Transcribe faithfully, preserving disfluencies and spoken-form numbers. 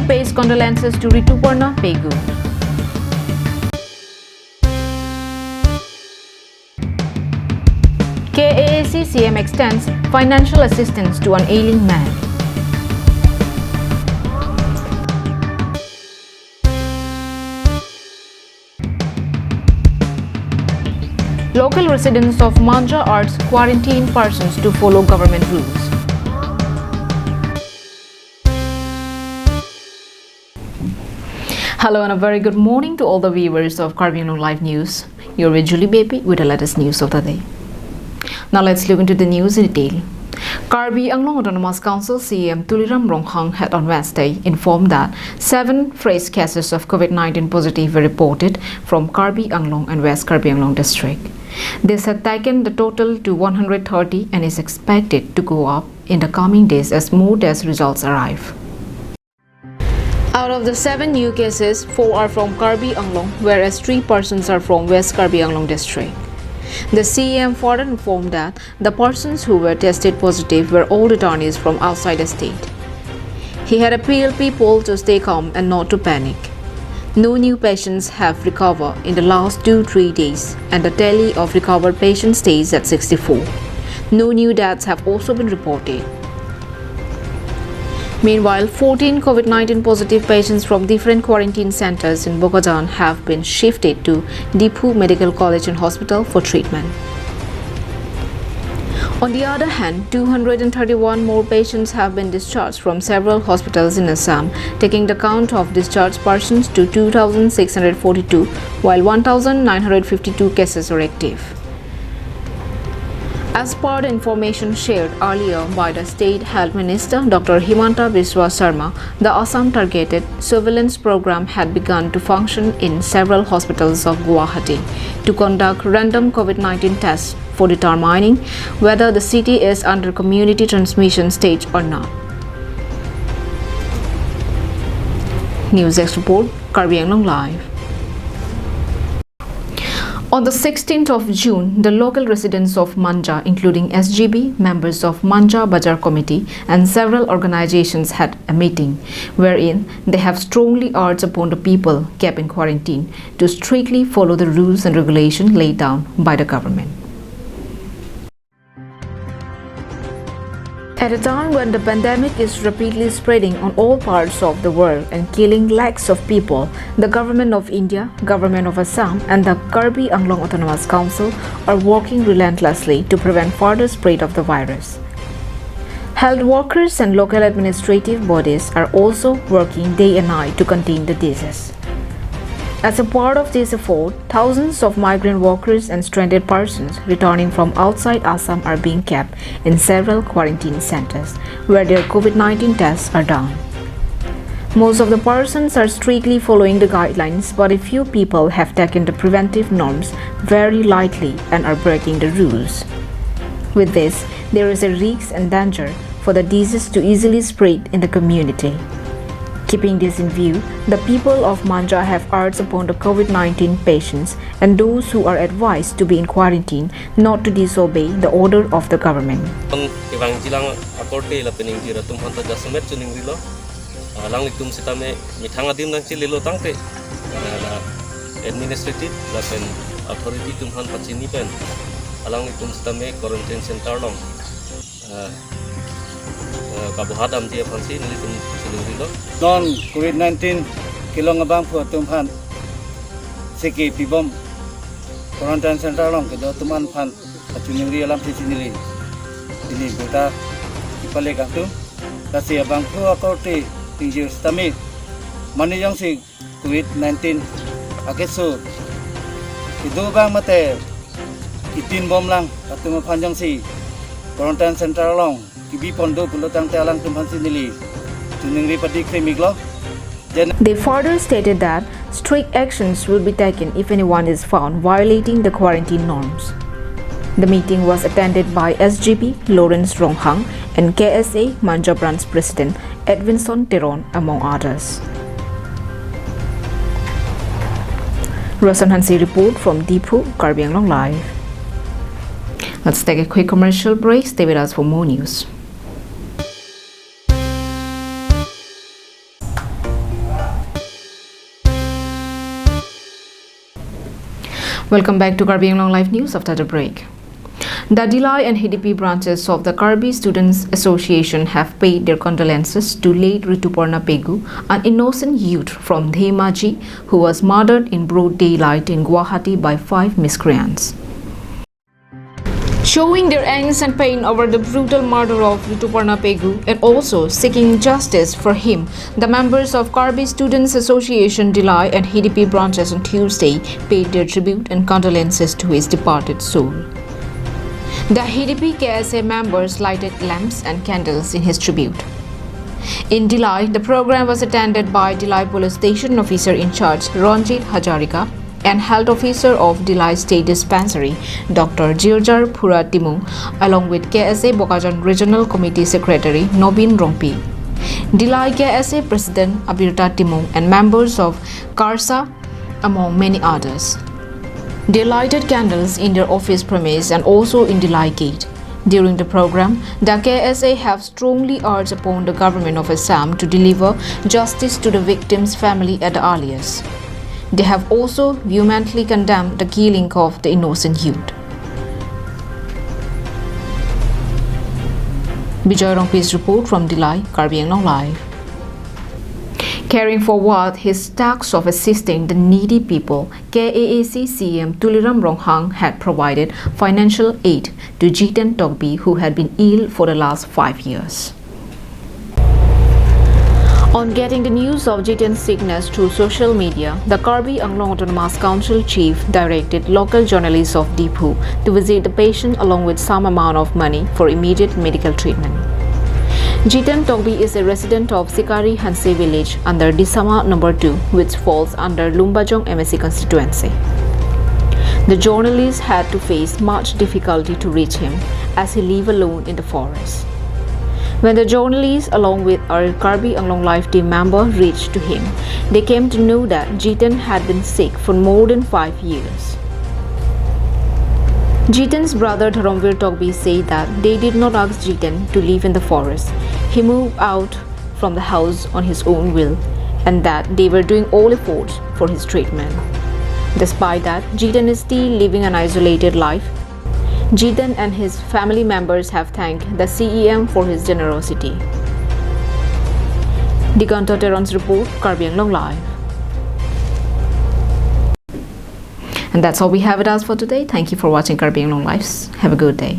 Pays condolences to Rituparna Pegu. K A A C C M extends financial assistance to an ailing man. Local residents of Manja urge quarantine persons to follow government rules. Hello and a very good morning to all the viewers of Karbi Anglong Live News. You're with Julie Baby with the latest news of the day. Now let's look into the news in detail. Karbi Anglong Autonomous Council C E M Tuliram Ronghang had on Wednesday informed that seven fresh cases of COVID nineteen positive were reported from Karbi Anglong and West Karbi Anglong district. This had taken the total to one hundred thirty and is expected to go up in the coming days as more test results arrive. Out of the seven new cases, four are from Karbi Anglong, whereas three persons are from West Karbi Anglong district. The C E M further informed that the persons who were tested positive were all returnees from outside the state. He had appealed people to stay calm and not to panic. No new patients have recovered in the last two, three days, and the tally of recovered patients stays at sixty-four. No new deaths have also been reported. Meanwhile, fourteen COVID nineteen positive patients from different quarantine centers in Bokajan have been shifted to Diphu Medical College and Hospital for treatment. On the other hand, two hundred and thirty-one more patients have been discharged from several hospitals in Assam, taking the count of discharged persons to two thousand six hundred forty-two, while one thousand nine hundred fifty-two cases are active. As per the information shared earlier by the State Health Minister Doctor Himanta Biswa Sarma, the Assam Targeted Surveillance Program had begun to function in several hospitals of Guwahati to conduct random COVID nineteen tests for determining whether the city is under community transmission stage or not. News Desk Report, Karbi Anglong Live. On the sixteenth of June, the local residents of Manja, including S G B, members of Manja Bazar Committee, and several organizations had a meeting wherein they have strongly urged upon the people kept in quarantine to strictly follow the rules and regulation laid down by the government. At a time when the pandemic is rapidly spreading on all parts of the world and killing lakhs of people, the Government of India, Government of Assam, and the Karbi Anglong Autonomous Council are working relentlessly to prevent further spread of the virus. Health workers and local administrative bodies are also working day and night to contain the disease. As a part of this effort, thousands of migrant workers and stranded persons returning from outside Assam are being kept in several quarantine centers where their COVID nineteen tests are done. Most of the persons are strictly following the guidelines, but a few people have taken the preventive norms very lightly and are breaking the rules. With this, there is a risk and danger for the disease to easily spread in the community. Keeping this in view, the people of Manja have urged upon the COVID nineteen patients and those who are advised to be in quarantine not to disobey the order of the government. Kevangjilang akorte lapen ingjir atum aphanta jasemet chiningrilo. Alanglitum sitame methang adim nangchelelo tangte, ah, la administrative lapen authority atum aphan pachini pen alanglitum sitame quarantine center along, ah, ah, kabuha damji aphansi nelitum chiningrilo. Non COVID nineteen kelong abangphu atum aphan seke pibom quarantine center along kedo atum aphan kachiningri alamsi neli pini birta kepalek atum. Lasi abangphu akorte ingjir sitame mane jongsi COVID nineteen akeso kedo abang mate kitin bomlang atum aphan jongsi quarantine center along kebipon do pulo tangte alangtum aphansi neli chiningri padi krimiklo. They further stated that strict actions will be taken if anyone is found violating the quarantine norms. The meeting was attended by S G B Lawrence Ronghang and K S A Manja Branch President Edwinson Teron, among others. Roshan Hansi report from Diphu, Karbi Anglong Live. Let's take a quick commercial break. Stay with us for more news. Welcome back to Karbi Anglong Live News after the break. The Dillai and Hidipi branches of the Karbi Students Association have paid their condolences to late Rituparna Pegu, an innocent youth from Dhemaji who was murdered in broad daylight in Guwahati by five miscreants. Showing their angst and pain over the brutal murder of Rituparna Pegu and also seeking justice for him, the members of Karbi Students Association Dillai and Hidipi branches on Tuesday paid their tribute and condolences to his departed soul. The Hidipi K S A members lighted lamps and candles in his tribute. In Dillai, the program was attended by Dillai Police Station Officer in Charge Ranjit Hazarika and Health Officer of Dillai State Dispensary, Doctor Jirjar Phura Timung, along with K S A Bokajan Regional Committee Secretary Nobin Rongpi, Dillai K S A President Abirta Timung, and members of KARSA, among many others. They lighted candles in their office premise and also in Dillai Gate. During the program, the K S A have strongly urged upon the government of Assam to deliver justice to the victim's family at the earliest. They have also vehemently condemned the killing of the innocent youth. Bijoy Rongpi's report from Dillai, Karbi Anglong Live. Carrying forward his task of assisting the needy people, K A A C C E M Tuliram Ronghang had provided financial aid to Jiten Tokbi, who had been ill for the last five years. On getting the news of Jiten's sickness through social media, the Karbi Anglong Autonomous Council chief directed local journalists of Diphu to visit the patient along with some amount of money for immediate medical treatment. Jiten Tokbi is a resident of Sikari Hanse village under Disama number two, which falls under Lumbajong M A C constituency. The journalist had to face much difficulty to reach him as he lived alone in the forest. When the journalist, along with our Karbi Anglong Live team member, reached to him, they came to know that Jiten had been sick for more than five years. Jiten's brother Dharomvir Tokbi said that they did not ask Jiten to live in the forest. He moved out from the house on his own will and that they were doing all efforts for his treatment. Despite that, Jiten is still living an isolated life. Jiten and his family members have thanked the C E M for his generosity. Diganta Teron's report, Karbi Anglong Live. And that's all we have with us for today. Thank you for watching Karbi Anglong Lives. Have a good day.